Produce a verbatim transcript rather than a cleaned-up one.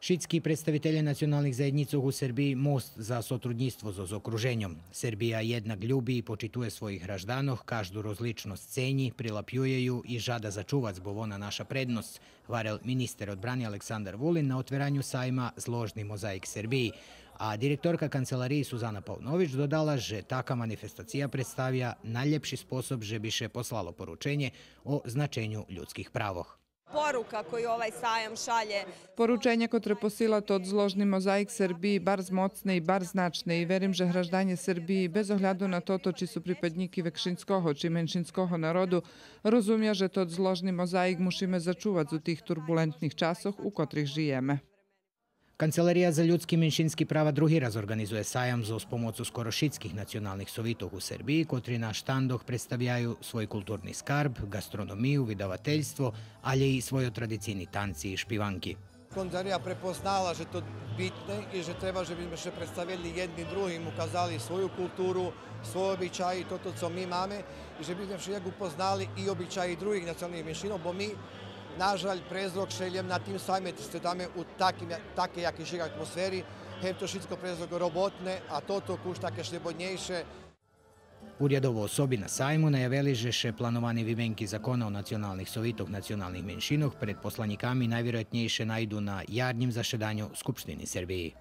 Шицки представителє националних заєднїцох у Сербиї мост за сотруднїцтво зоз окруженьом. Сербия єднак люби и почитує своїх гражданох, кажду розличносц ценї, прилапює ю и жада зачувац, бо вона наша предносц, гварел министер одбрани Александар Вулин на отвераню сайма Зложни мозаїк Сербиї. А директорка канцелариї Сузана Павнович додала же така манифестация представя найлєпши способ же би ше послало порученє о значеню людских правох. Poruka koju ovaj sajam šalje. Порученє котре посила тот Зложни мозаїк Сербиї барз моцне и барз значне и верим же гражданє Сербиї, без огляду на тото чи су припаднїки векшинского чи меншинского народу, розумя же тот Зложни мозаїк мушиме зачувац у тих турбулентних часох у котрих жиєме. Канцелария за людски и меншински права други раз орґанизує саям зоз помоцу скоро шицких националних совитох у Сербиї, котри на штандох представяю свой културни скарб, ґастрономию, видавательство, алє и свойо традицийни танци и шпиванки. Канцелария препознала же то битне и же треба же би зме ше представели єдни другим, указали свою културу, свойо обичаї, тото цо ми маме, и же би зме вше як упознали и обичаї других националних меншинох, бо ми, нажаль, през рок ше лєм на тим сайме стретаме у таким, такей якишик атмосфери, гевто шицко през рок роботне, а тото кус таке шлєбоднєйше. Урядово особи на сайму наявели же ше плановани вименки закона о националних совитох националних меншинох пред посланїками найвироятнєйше найду на ярнїм зашеданю Скупштини Сербиї.